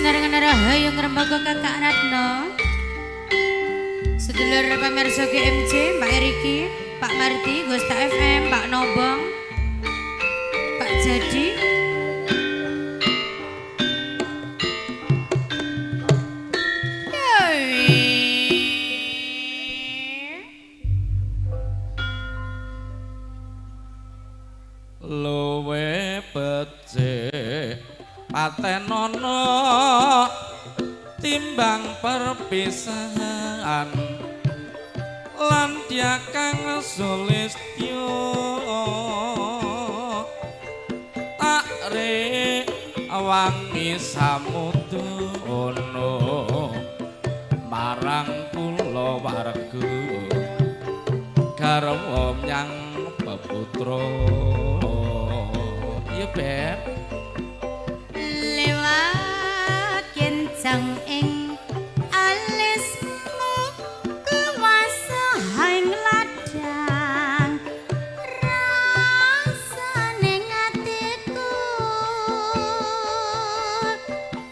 Sinarengan Rahayu Ngrembaka Kakak Ratno. Sedulur pamirsa GMC, Mbak Eriki, Pak Marti, Gusta FM, Pak Nobong, Pak Jadi. Luwe becik patenono timbang perpisahan lan dia kang sulistyo tak re wangi samudono marang kula warga garwa nyang peputra. Iya Beb. Lewat kencang ing alismu kuwasa ing ladang rasane atiku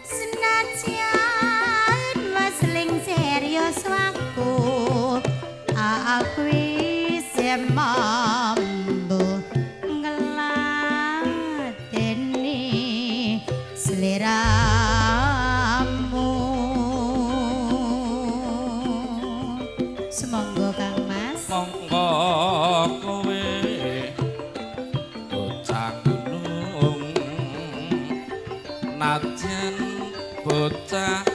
senajan wesling serius aku aku isih mampu ngladeni sliramu. Semonggo Kang Mas. Monggo kowe bocah gunung najan bocah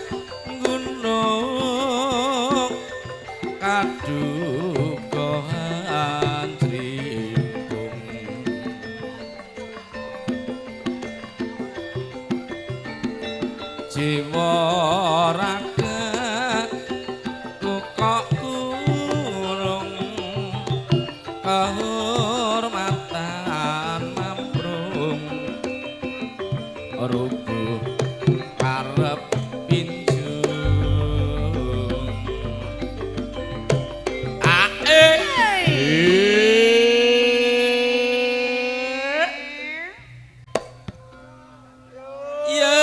gunung kaduka anjrimbung jiwa raga kok kurung kehormatan mamprung rubuh karep pinjung ae. Iya.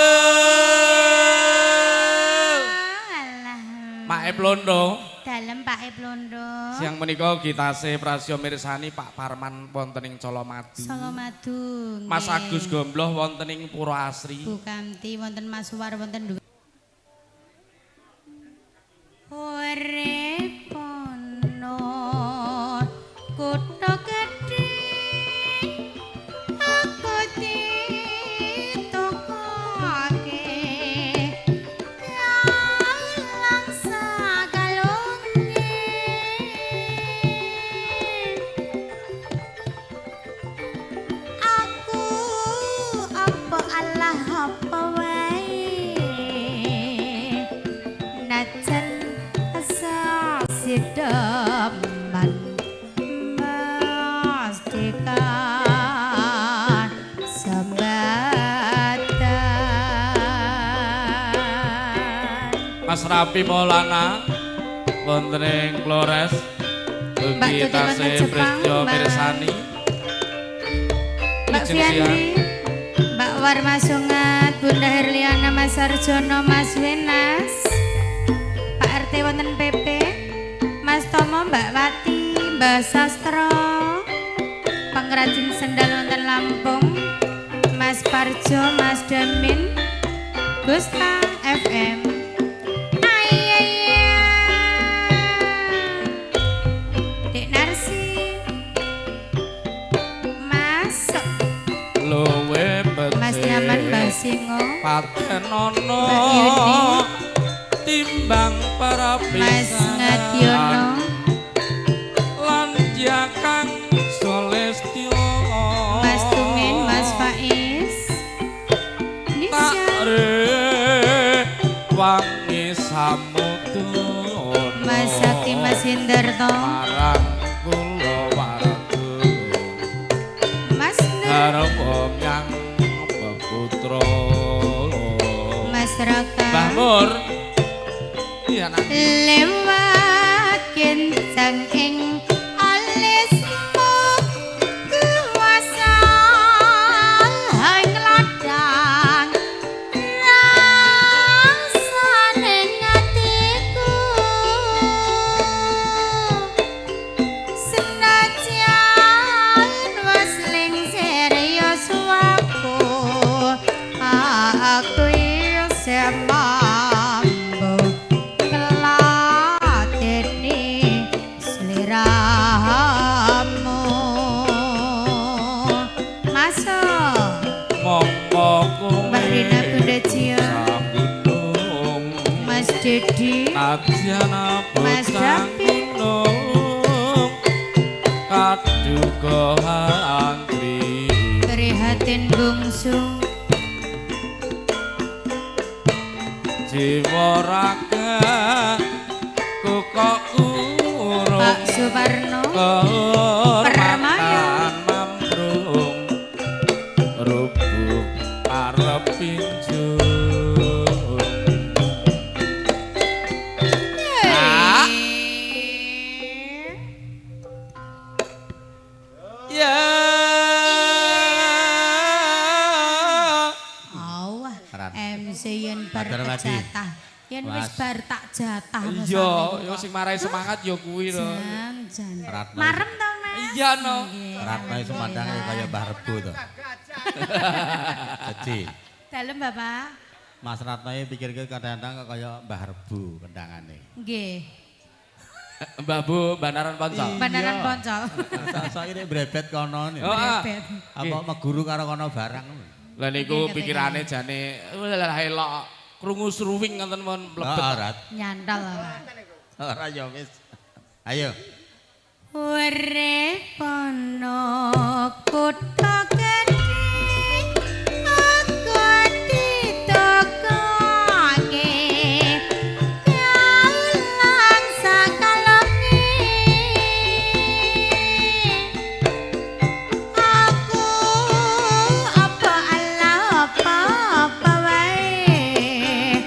Mae Plondo. Dalem Pak Plondo. Siang menika gitase prasya mirsani Pak Parman wonten ing Colomadu. Colomadu. Mas Agus Gombloh wonten ing Puro Asri. Bu Kamti wonten Mas Suwar wonten Urip ana kutha gedhe aku ditukake galang sakalunge aku apa Allah apa wae najan sasideman mestikan sembatan. Mas Rapi Maulana wonten ing Flores ugi tasih prestya mirsani Mbak Fiandri, Mbak Warma Sungat, Bunda Herliana, Mas Arjono, Mas Wenas, Pak RT wonten PP, Mas Tomo, Mbak Wati, Mbak Sastro, pengrajin sendal wonten Lampung, Mas Parjo, Mas Damin, Gusta FM. Ayaya. Dek Narsi. Masuk. Luwe becik Mas Nyaman, Mbak Singo, patenono Mbak Yuni, timbang Mas perpisahan Ngadiono, lan dia kang sulistyo Mas Tumin, Mas Faiz, tak Nisya, re wangi samudono Mas Sakti, Mas Hindarto, marang kula warga Mas Nur, garwa nyang peputra Mas Raka, Mbah Mur. Iya nak. Lewat kencang ing alismu kuwasa ing ladang Dedi, Nadyan Mas bocah David. gunung kaduga antri Prihatin bungsu jiwa raga ku kok urung Pak Suparno Permaya. Permatan mamprung rubuh arep pinjung. Ah. Ya. Awah, Rat. MC yen bar Matur lagi. jatah. Yen wis Was. bar tak jatah Iya, yo sing marai semangat yo kuwi to. Jan, jan. Ratna. Marem to, Mas? Iya no. Nggih, Ratna iso mandang kaya Mbah Rebo to. Jadi, Dalem Bapak. Mas Ratna iki pikirke kadang-kadang kok kaya Mbah Rebo kendangane. Nggih. Mbah Bu, Banaran Poncol. Bandaran Poncol. Saiki nek brebet kono nih. Oh, ah. Brebet. Apa meguru karo kono barang. Lah niku Nggih, pikirane jane lah elok krungu sruwing ngoten mon mlebet. Heeh, Rat. Nyantol, Pak. Ora ya wis. Ayo. Urip ana kutha gedhe aku ditokake kalang sakalonge aku apa ala apa apa wae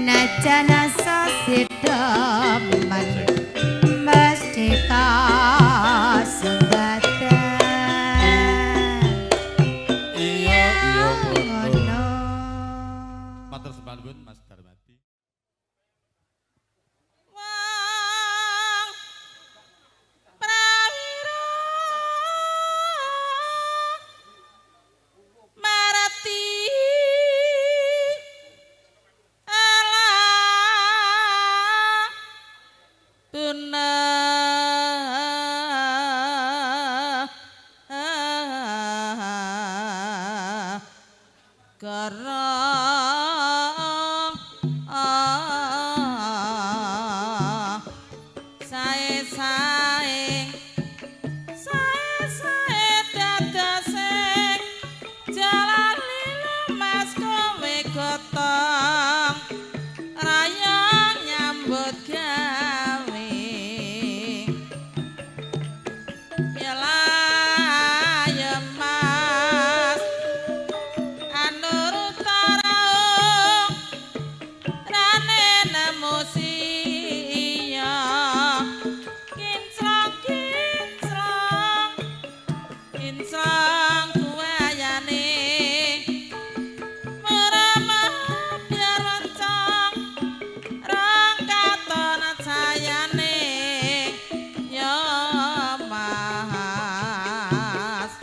najan sasidaman mesti kasembatan. Iya, iya Ngono. Matur sembah nuwun Mas Darmadi. Wong prawira marati ala tuna karang sae sae sae sae dadase jalan mas kowe gotong raya nyambut gawe ya ya mas anurut tarung rane nemu siya kinclong kinclong kinclong kuwayane meremah biar lencong rong katon cayane ya mas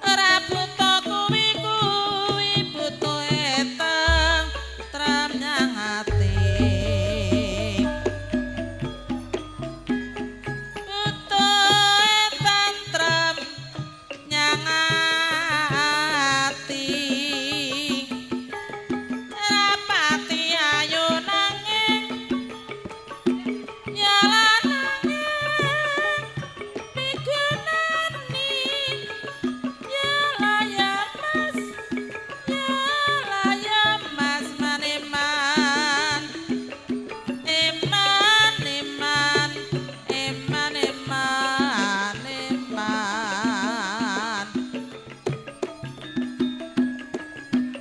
ora buta kuwi kuwi butuh eteng tram nyang ati butuh tentrem nyang ati rapati ayu nanging ya lananging migunani ya ya mas ya ya mas maneman eman eman eman eman eman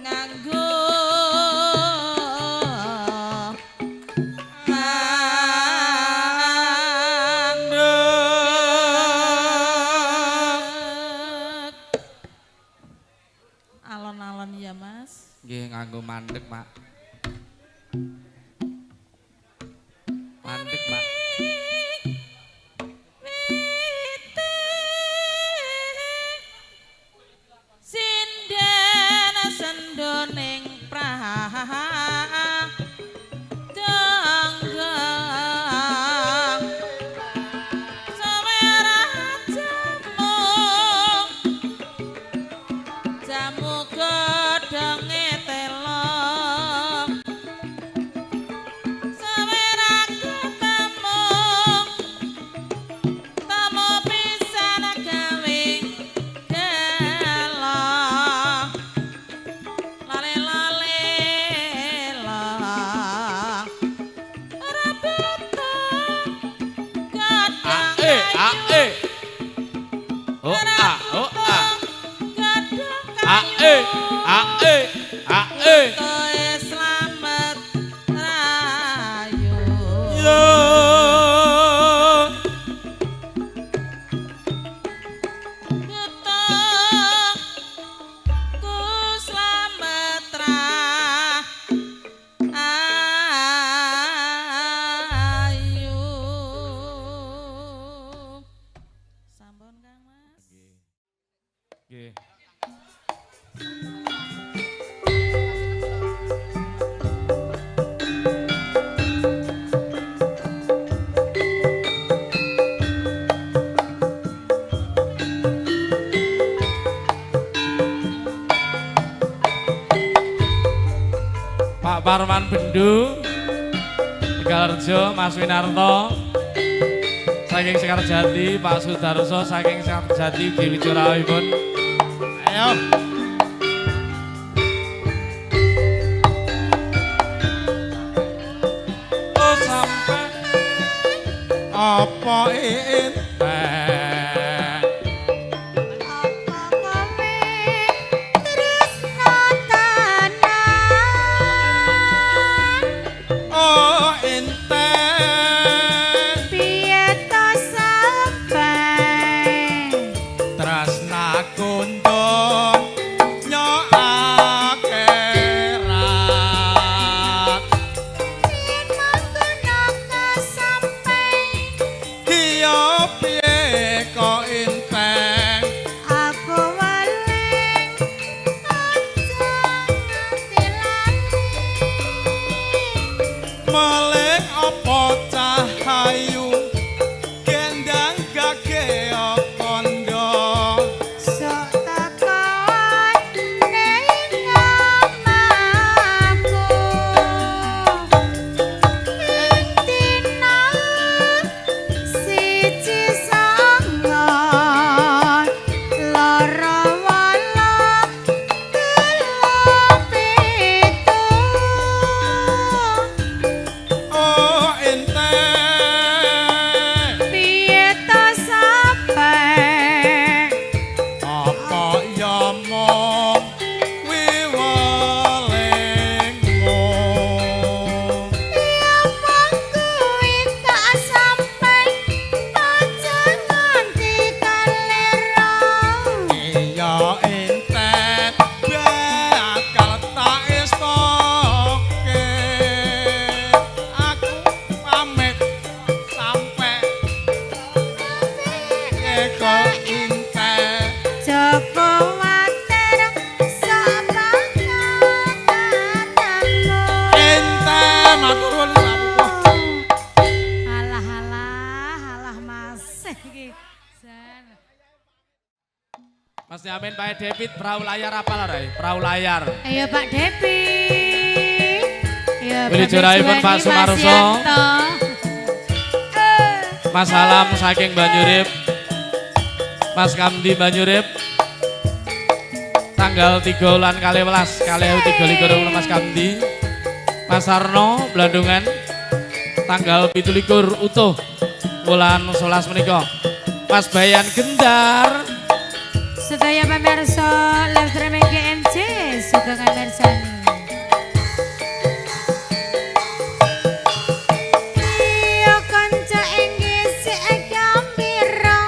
nganggo mandek. Alon-alon ya mas. Nggih nganggo mandek, Mak. Mandek, Mak. Sinden sendoning prah donggang sawerah jamu jamu godhonge telo. A E. O A O A. A E A E A E. Slamet rayu. Yo. Ku slamet rayu. Sampun Kang Mas. Nggih. Pak Parman Bendu, Tegalrejo, Mas Winarto, saking Sekarjati, Pak Sudarso saking Sekarjati ugi wicarawipun. Ayo. Oh sampai Apa in Apa kowe tresno tenan? oh enten Piye to sampai tresna kundung nyo akhirat yen mangkono kesampe iya piye kok inten aku weling aja nganti lali. Meling apa cahayu gendang gage kondo Sok takon ning omahku ing dina 1 9 2 8 3 7. Oh enten Piye to sampe apa ya mung wiwelingmu ya mung kuwi gak sampe aja nganti kalero. Iya enten bakal tak estoke aku pamit sampe eko inten Joko water sapa katamu. Enten matur nuwun Pak Alah alah alah mas iki. Jan. Mas Yamin Pak David perahu layar apa lah Rai? Perahu layar. Ayo Pak Depi. Ya, Willy Juraipun, Pak Juwani, Mas Sumarso. Yanto. Mas Salam saking Banyurip. Mas Kamdi Banyurip. Tanggal 3 bulan 12 2023 Mas Kamdi. Mas Arno Blandungan. Tanggal 27 utuh bulan 11 menika. Mas Bayan Gendar. Sedaya pamirsa live streaming GMC sugeng mirsani. Iya kanca inggih sik gambira.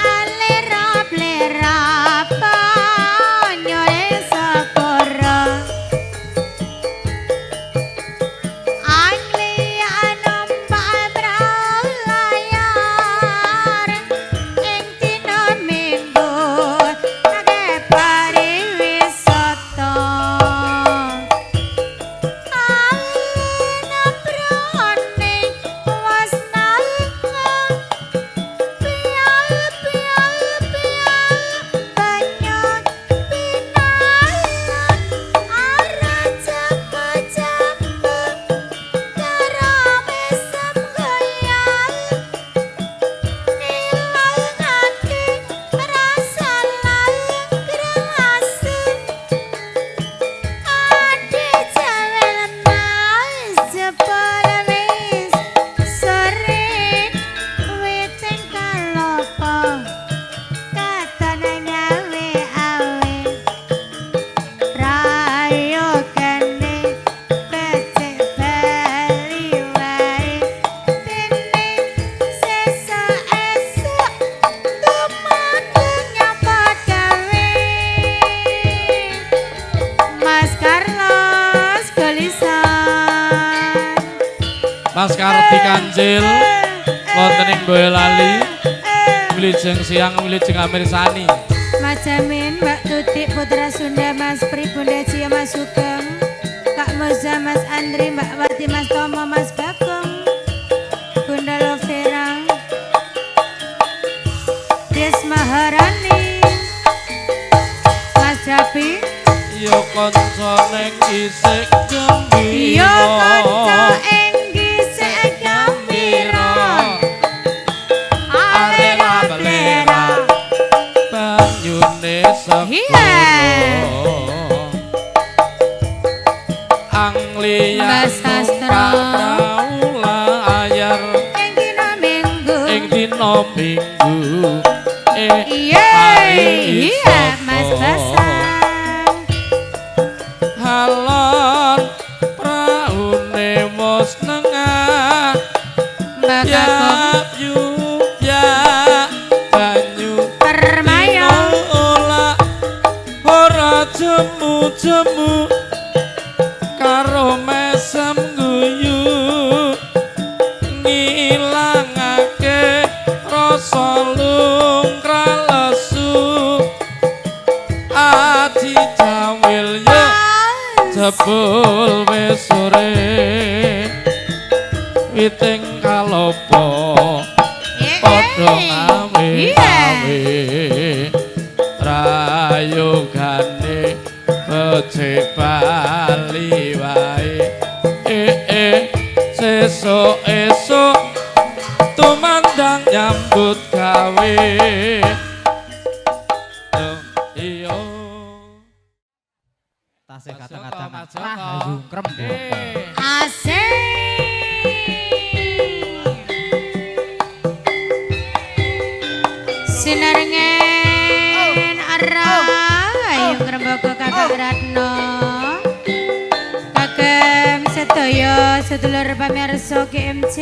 Alera blera banyune sepura. Angli numpak prau layar ing dina Minggu akeh pariwisata. Kancil wonten ing Boyolali. Wilujeng siang, wilujeng amirsani. Mas Jamin, Mbak Tutik Putra Sunda, Mas Pri, Bunda Cia, Mas Sugeng, Kak Moza, Mas Andri, Mbak Wati, Mas Tomo, Mas Bagong, Bunda Lovera, Des Maharani, Mas Japi, Ya kanca ning isih gembira. Ya kanca ing isih gembira. Arela blera banyune segara. Angliya Mbak Sastra layar ing dina Minggu. Ing dina Minggu. Iya, iya Mas Basang. Halon praune wis nengah. Mbak Kakung ya banyu Permaya ora ora jemu-jemu karo mesem guyu ngilangake rasa lungkrah lesu ati jawil yo jebul wis sore witing kalopo padha ngawe-awe prayogane becik bali wae sesuk esuk tumandang nyambut gawe. Iya Tasih Mas kadang-kadang Joko, Mas Joko. Rahayu Ngrembaka. Asik. Sinarengen Rahayu Ngrembaka Kakak Ratno. Kagem sedaya sedulur pamirsa GMC.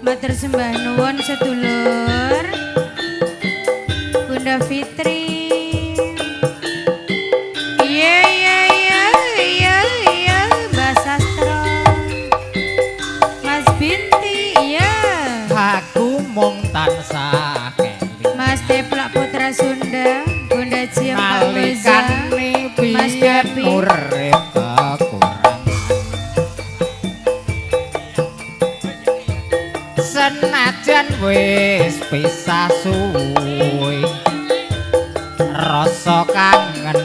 Matur sembah nuwun sedulur. Bunda Fitri. Iya iya iya iya iya Mbak Sastro. Mas Binti iya. Aku mung tansah keling. Mas Teplak Putra Sunda, Bunda Cia Pak Moza, Nalikane Mas biyen Dapi. urip kekurangan. Senajan wis pisah suwe, rasa kangen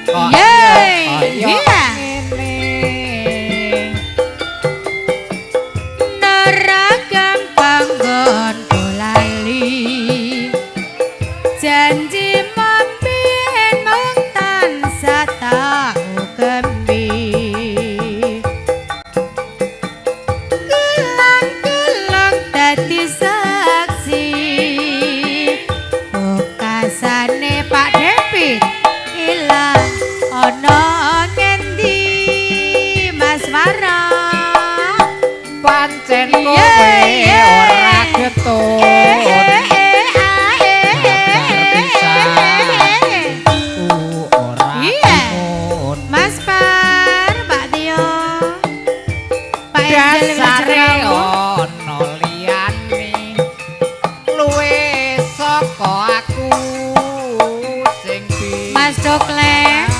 kok Yeay, kaya iya. ngene. Ora gampang nggonku lali. Janji mbiyen mung tansah tau kembi. Gelang-gelang dadi saksi. Bekasane Pak Depit ilang ana ngendi Mas Wara. Pancen Iya, kowe iya. ora getun. Ku ora Iya. gumun. Mas Par, Pak Tio, Pak Angel Dasare Wijayanto. ana liyane luwe saka aku sing Mas Dokleng.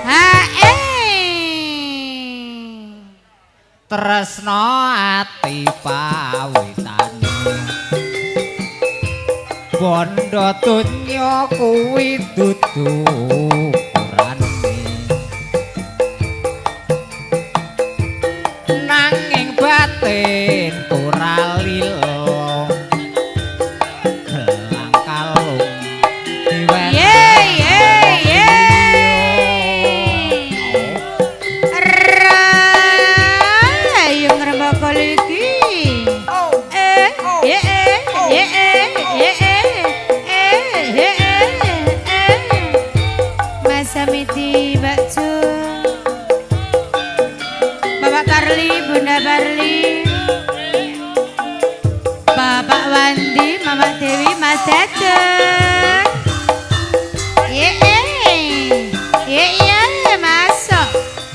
Ha eh. Tresno ati pawitane bondo donya kuwi dudu ukurane nanging batin ora lilo gelang kalung diwenehi Ye ye ye. Rahayu Ngrembaka iki. Eh, ye eh, ye eh, ye eh, eh, ye eh, eh. Mas Samiti, Mbak Ju. Bapak Parli, Bunda Parli. Bapak Wandi, Mama Dewi, Mas Dadeng. Ye eh. Ye iya masuk.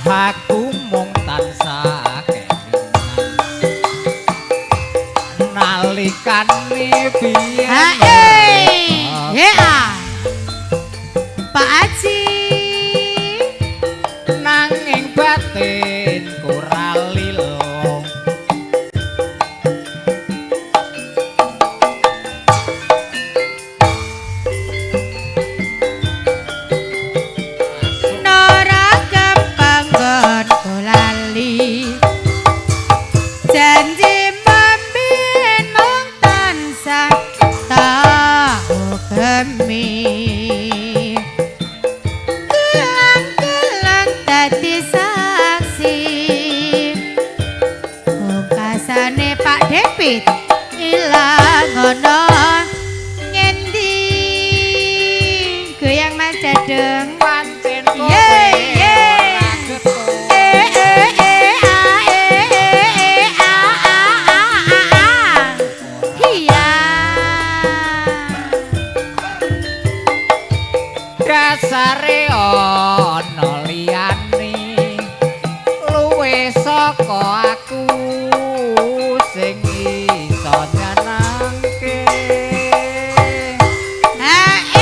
Aku mung tansah Ngendikane biyen Pak Aji nanging batin ora lilo. Nora gampang nggonku lali janji mambin mung tansah tak ugemi gelang-gelang dadi saksi pungkasane Pak Depit ilang ana ngendi goyang Mas Dadeng. Pancen kowe Ye, ye. ora getun. E e e a e e e a a a a a. Iya. Dasare ana liyane luwih saka aku sing iso nyenengke. Ha e.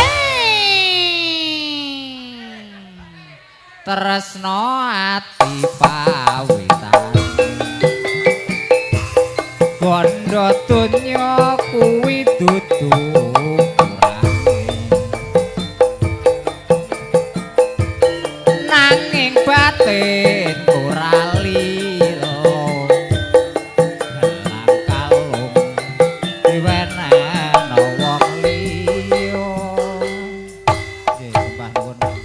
Tresno ati pawitane bondo donya kuwi dudu ukurane nanging batin ora lilo gelang kalung diwenehno wong liya. Nggih, sembah nuwun Mas.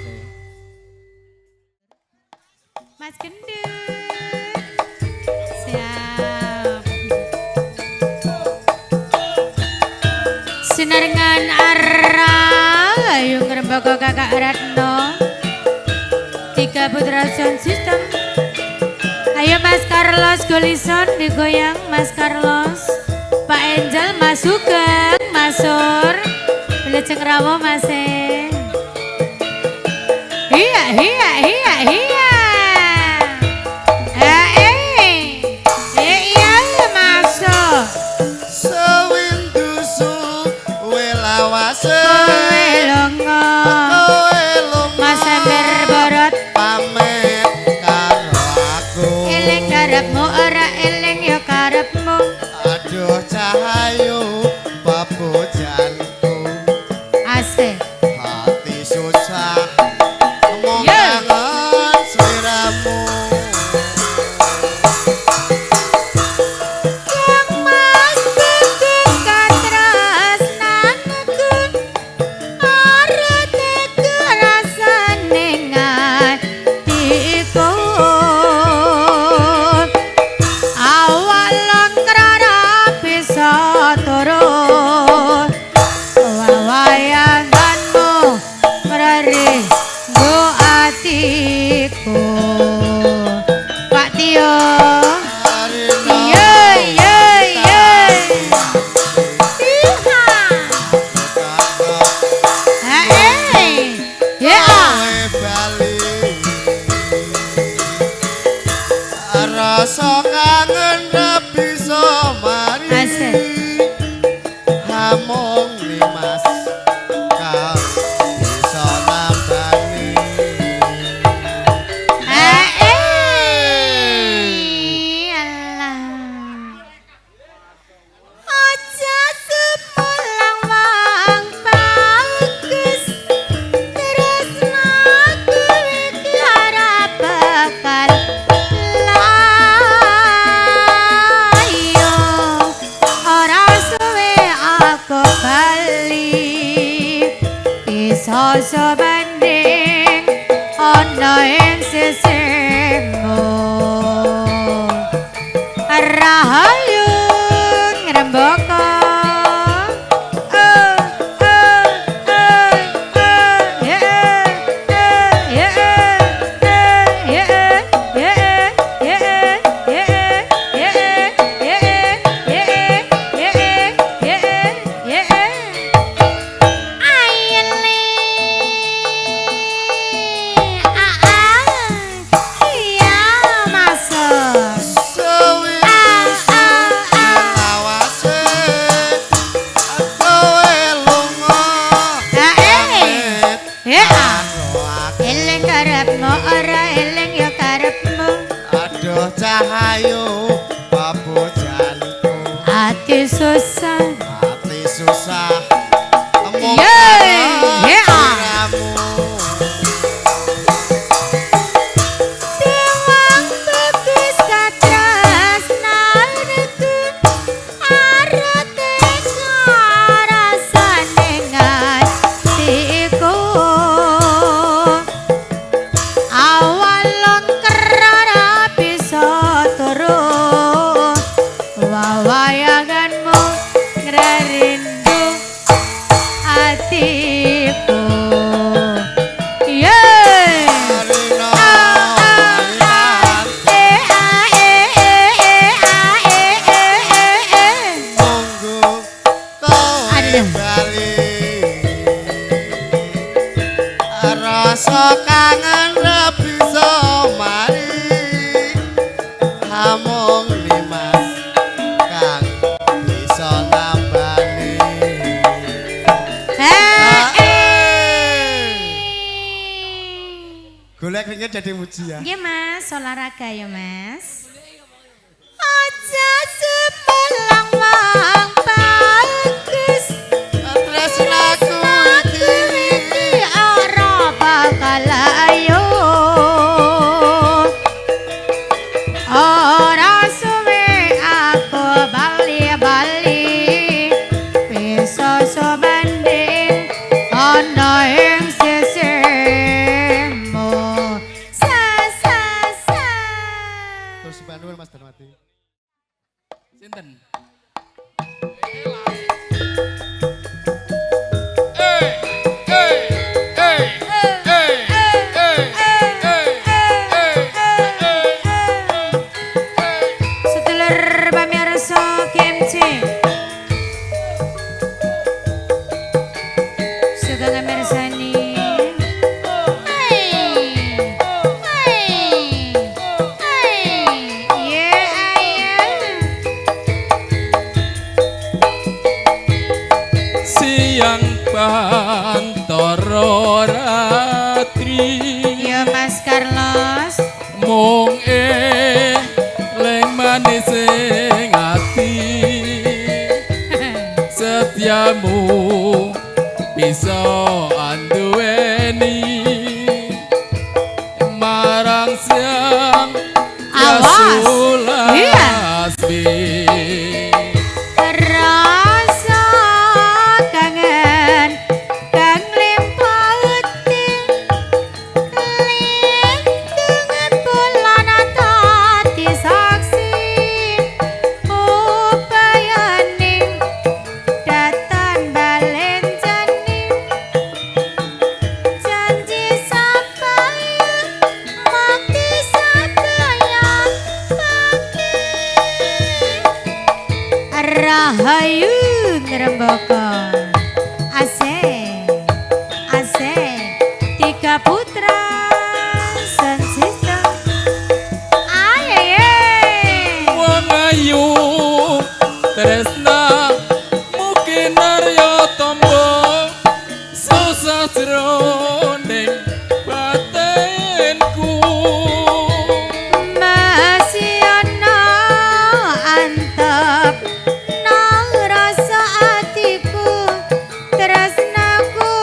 Mas Gendut. Siap. Sinarengan arah ayo ngrembaka Kakak Ratno. Tiga Putra Sound System. Ayo Mas Carlos Golison digoyang Mas Carlos. Pak Angel Mas Sugeng, Mas Sur. Beleceng Rawo Mas E. Iya, iya, iya, iya. Eh, eh. Eh, iya masuk. Sewindu suwe lawase Kowe lunga. Kowe lunga Mas Emir Borot. Pamit karo aku. Eling karepmu ora eling ya karepmu. Aduh cahayu papujanku. Asik. Hati susah mung Yeah. kangen sliramu. Kang Mas Bebek katresnanku ora tega rasane ngatiku. Awal ora bisa turu wawayanganmu mreri nggo atiku. Pak Tio. Ye ye ye. Iha. Eh. Ye ah. Kowe bali rasa kangen ra bisa mari. Asik. Hamung nimas kang bisa nambani. Eh. Alah. Aja sepulang wong bagus tresnaku iki ora bakal layu. Ora suwe aku bali bisa sebanding ana ing sisimu. Rahayu ngrembaka. Eh, eh, eh, eh, ye, eh, ye, eh, ye, ye, ye, ye, ye, ye, ye, ye, ye, ye, ye. Ayeling. Ati susah. Ati susah. Mung Ye, ye, ah. sliramu. Dewang bagus katresnanku arate ngrasane ngatiku awal ora bisa turu wawayanganmu ngrindu atiku. Ye. Arina, E A E E E A E E E E. nunggu kowe Aduh. bali. Rasa kangen ra bisa mari. Amung Nimas kang bisa nambani. Eh, Golek keringet jadi muji ya. Nggih Mas, olahraga ya Mas. Aja semelang wang bagus. Tresnaku Aku iki iki ora bakal ayo. Ora suwe aku bali-bali. Bisa sumanding ana ing sisimu. Sa sa sa. Terus nuwun Mas Darmadi. Sinten? Sedulur pamirsa GMC. Sugeng mirsani. Hai. Hai. Hai. Ye ayo. Siang pantoro ratri Yo Mas Carlos. mung eling manis ing ati setiamu bisa anduweni marang siang Awas. Iya. Asulasmi. Rasa kangen kang limpati lindungan bulan dadi saksi upayaning datan balen jani janji sabaya mati sabaya bakti. Rahayu ngrembaka. Asik. Asik. Tiga putra dan sister. Aye. Wong ayu tresna mungkin arya tombo susah jroning batinku Masih ana antep nang rasa atiku tresnaku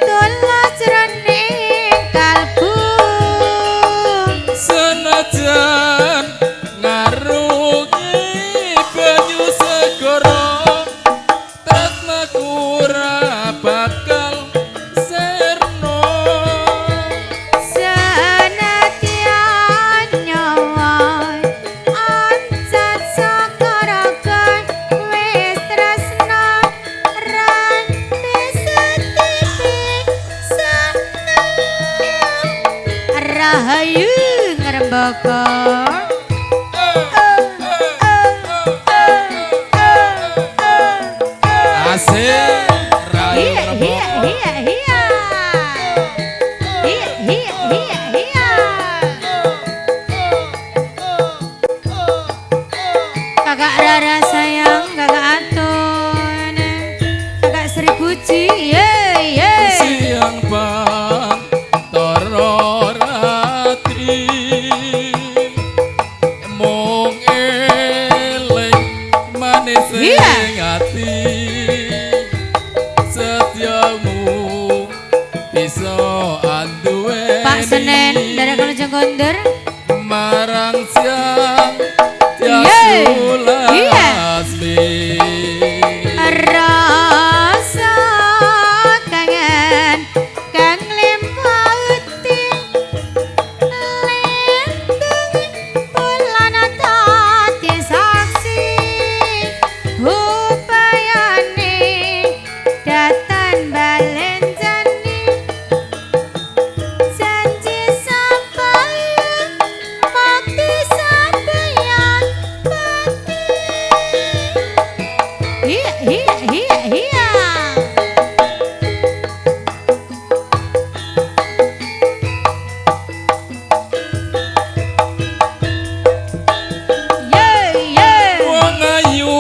tulus jroning kalbu. Senajan ngarungi banyu segara tresnaku ora bakal sirna. Senadyan nyawa ancat sakaraga wis tresna ra bisa dipisahno. Rahayu ngrembaka. Asik rayu Iya, iya, ngrembaka. iya, iya. Iya, iya, iya, iya. Kakak Rara sayang, kakak Atun, kakak Sri Puji, ye, ye. Siang pantoro ratri mung eling manis ati setyamu bisa anduweni. Pak Senen dari Kalujeng Gonder marang siang tiasulasmi. Rasa kangen kang limpati lindung bulan dadi saksi upayane datan balenjani janji sampai mati sampeyan pati. Iya iya iya iya. Ye ye. Wong ayu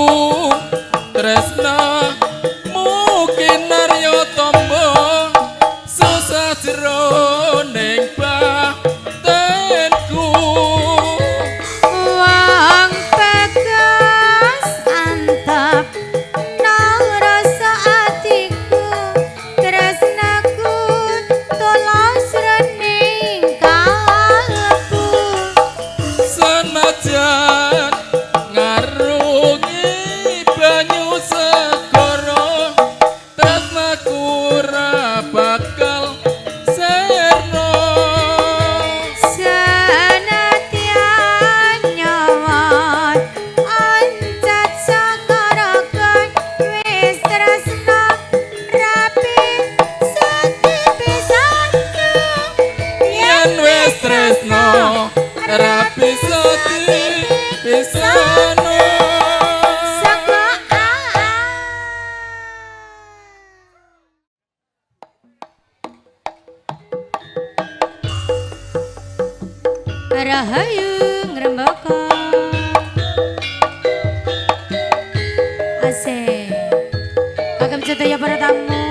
tresna mungkin naryo tombo susah jroning batinku. Wong bagas antep nang rasa atiku tresnaku tulus rening kalbu. Senajan ngarungi banyu segara tresnaku ora bakal sirna. Senadyan nyawa ancat sakarakan wis tresna rapi setipisane. Yen wis tresna ora bisa dipisahno. Saka Rahayu ngrembaka. Asik. Kagem sedaya para tamu.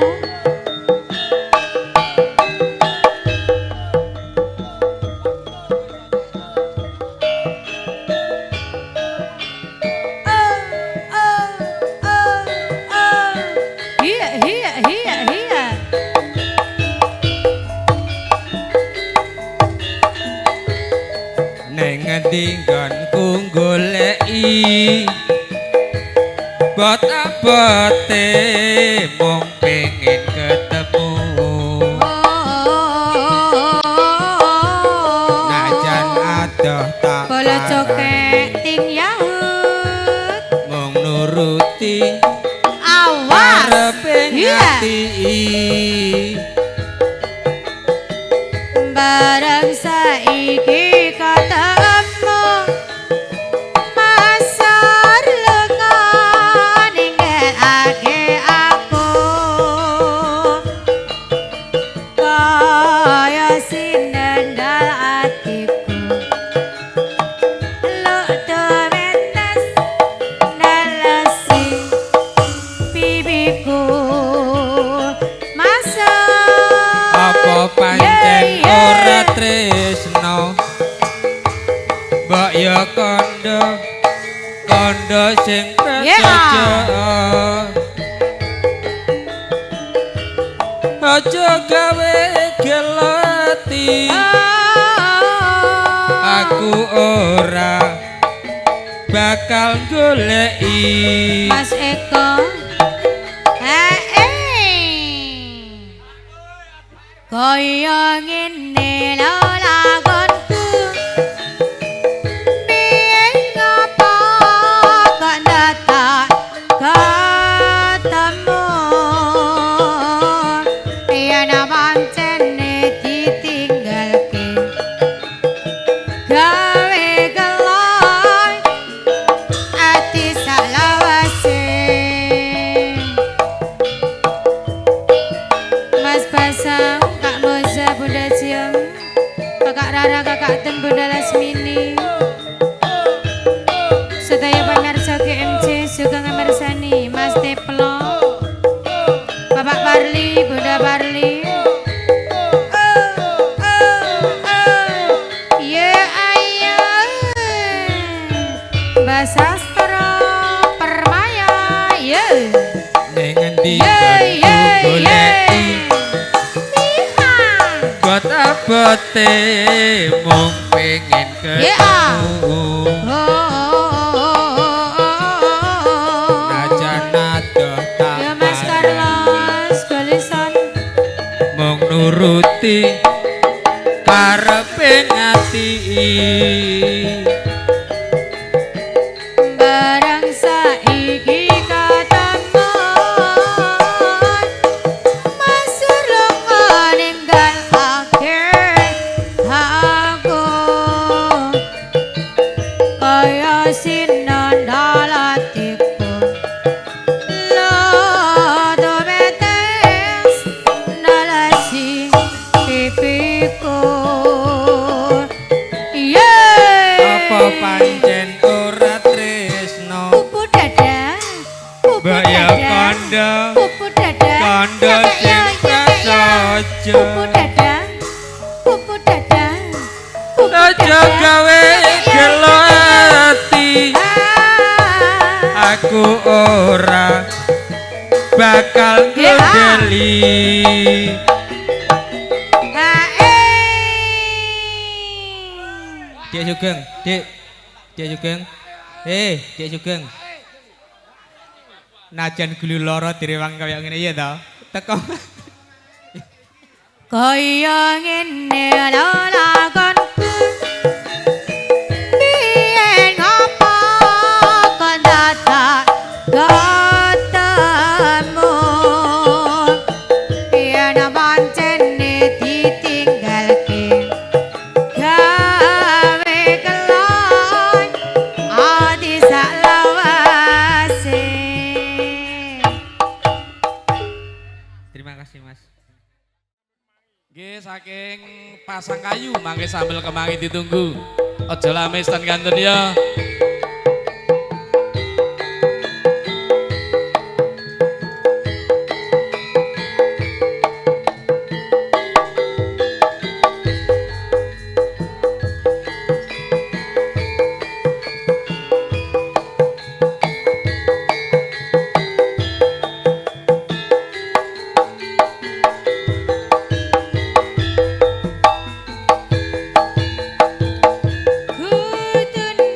Oh, oh, oh, oh. Iya, iya, iya, iya. Neng ngendi nggonku goleki bot-abote mung pengin ketemu. Najan adoh tak Bola parani, cokek ting Yahud. mung nuruti Awas. karepe Iya. ati. Barang saiki ketemu pasar lengan ninggalake aku kaya sinendal atiku luk temetes nelesi bibiku masa. Apa pancen Ye, ye. ora tresno? Mbok ya kandha kandha sing prasaja. Aja gawe gelati, aku ora bakal goleki. Mas Eko. Kaya ngene lho lakonku. Piye ngapa kok ndadak ketemu? Yen pancene ditinggalke gawe gelon ati salawase. Mas Basang, Kak Moza, Bunda Jiem, Kakak Rara, Kakak Ten, Bunda Lasmini, sedaya pamirsa GMC sugeng ngamirsani, Mas Teplo, Bapak Parli, Bunda Parli. Oh, oh, oh. Ya ayo. Mbak Sastro Permaya, ya. Abote mung pengen ketemu. Najan adoh tak Ya Mas Carlos Golison mung nuruti karepe ati. Barang saiki ketemu Mas lunga ninggalake aku kaya sinandalatiku lodo betes nalasi pipiku. Yeay. Apa pancen ora tresno? Pupu dada, pupu Mbak ya dada, kandha, pupu dada, kandha nyekek yo, sing nyekek yo. prasaja. Pupu dada, pupu dada, pupu Aja dada, gawe nyekek yo, gelo nyekek yo. ati. Ah. Aku ora bakal Ya. ngedeli. Ah, eh. Dek Sugeng, Dek. Dek Sugeng. Dek Sugeng. Najan gulu loro direwangi kaya ngene iya to. Teko. Kaya ngene lelakonku biyen ngopo kon dadak ketemu yen pancene ditinggalke gawe kelon ati sak lawase. Terima kasih, Mas. Nggih saking Pasangkayu mangke sambel kemangi ditunggu. Aja lamis ten kantun ya. Kudune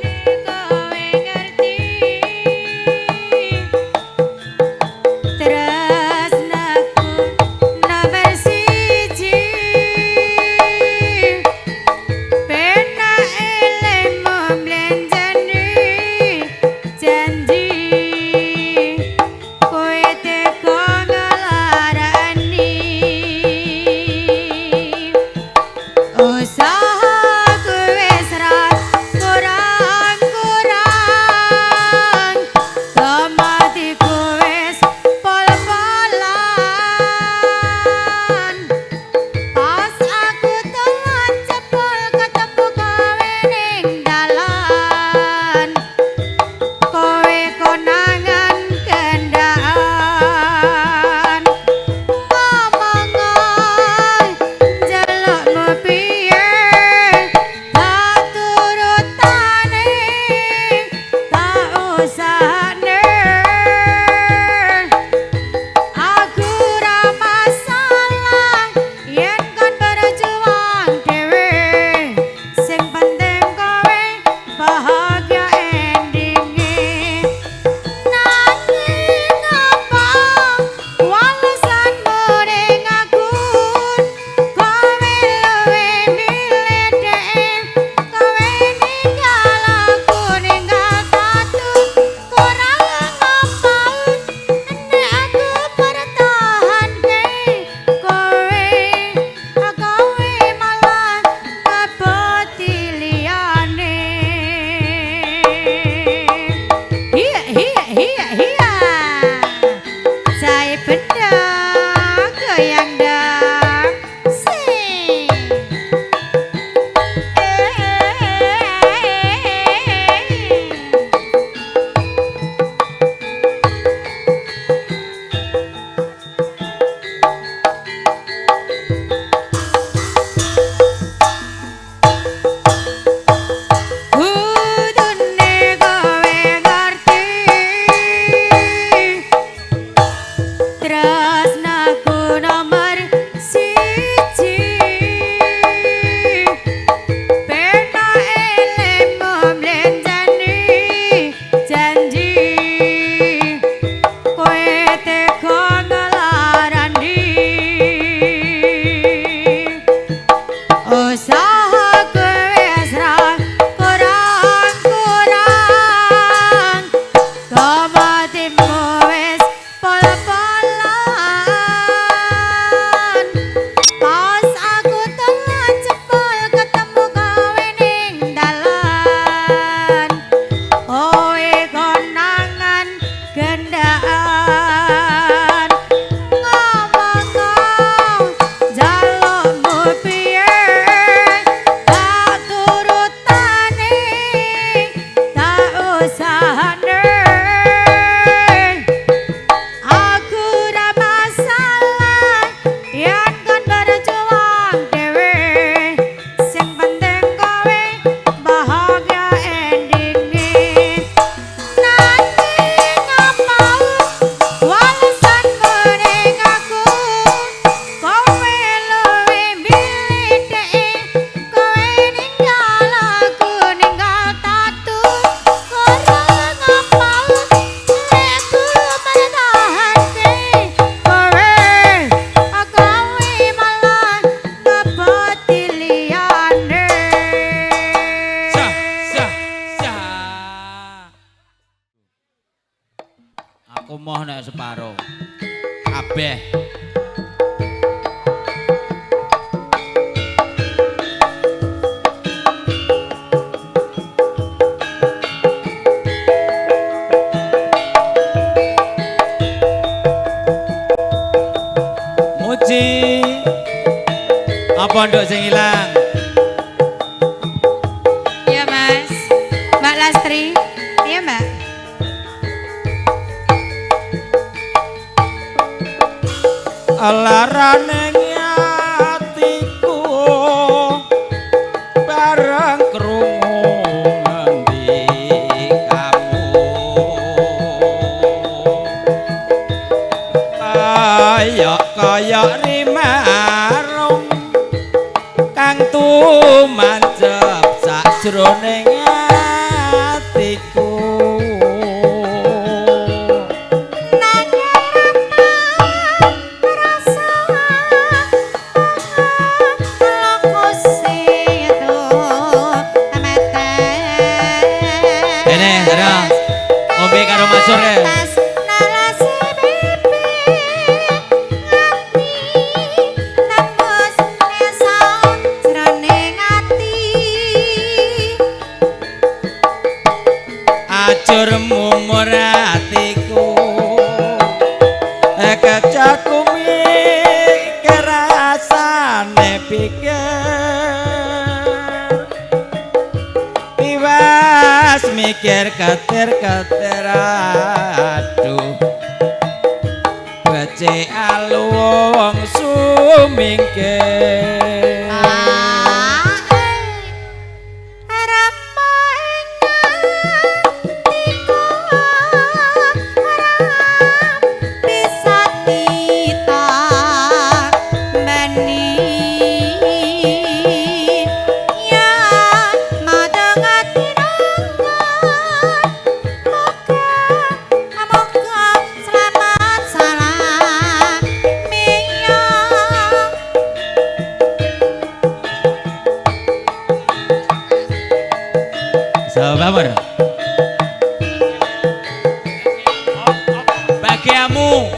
Aku moh nek separo. Kabeh. Muji. Apa nduk sing ilang? Iya, Mas. Mbak Lastri. Iya, Mbak. Larane atiku bareng krungu ngendikamu kaya kaya rimarung kang tumancep sakjroning atiku. Acur mumur atiku kecaku mikir rasane pikir tiwas mikir ketir-ketir aduh becik aluwung sumingkir. Sabar. Bagiamu.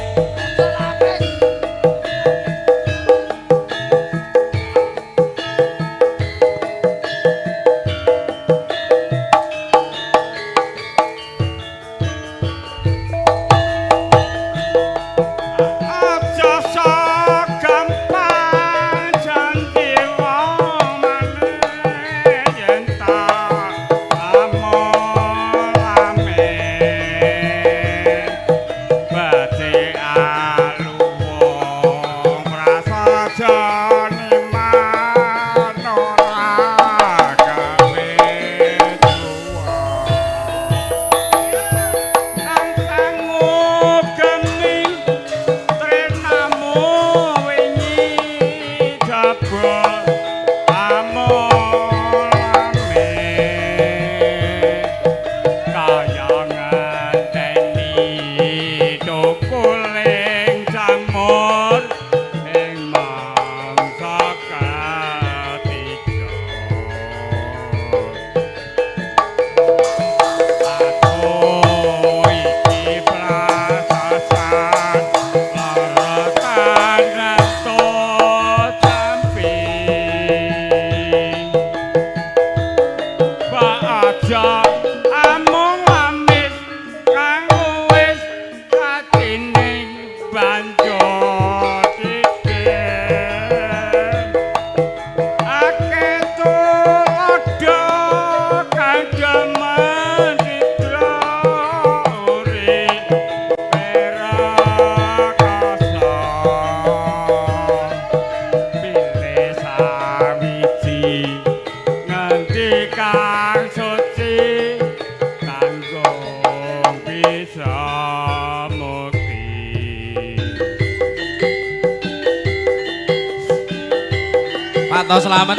Pak To Slamet,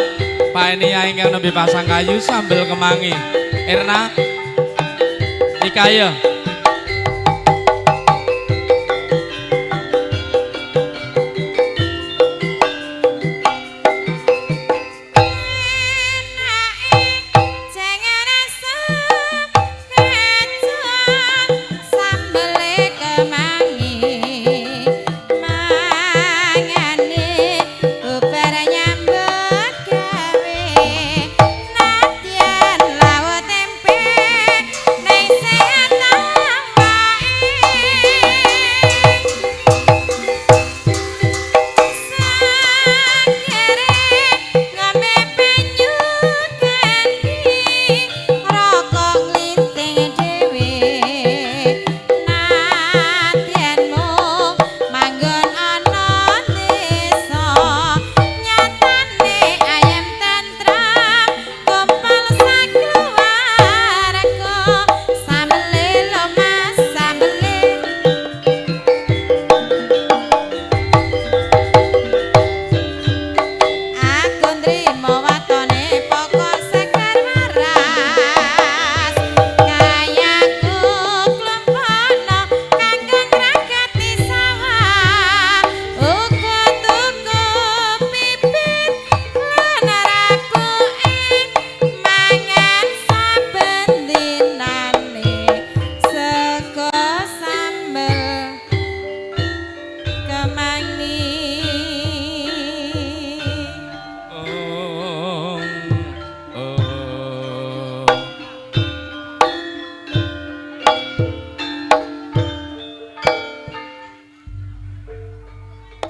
Pak Enia ingkang nembe pasang kayu sambel kemangi. Erna Ikaya. Sambel kemangi.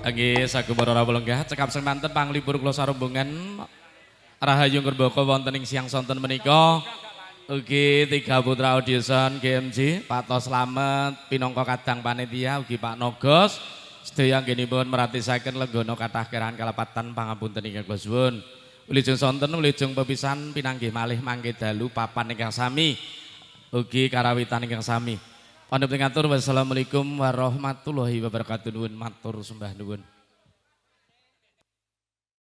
Nggih, sagung para rawuh lenggah cekap semanten panglipur kula sarombongan Rahayu Ngerbaka wonten ing siang sonten menika. Ugi Tiga Putra Audioson GMJ, Pak Tos Slamet pinangka kadang panitia, ugi Pak Nogos sedaya anggenipun meratisaken lenggana kathah kerahan kalepatan pangapunten ingkang kula suwun. Wilujeng sonten, wilujeng pepisan, pinanggih malih mangke dalu papan ingkang sami. Ugi karawitan ingkang sami. Pandhep ngatur, wassalamualaikum warahmatullahi wabarakatuh. Nuwun matur sembah nuwun.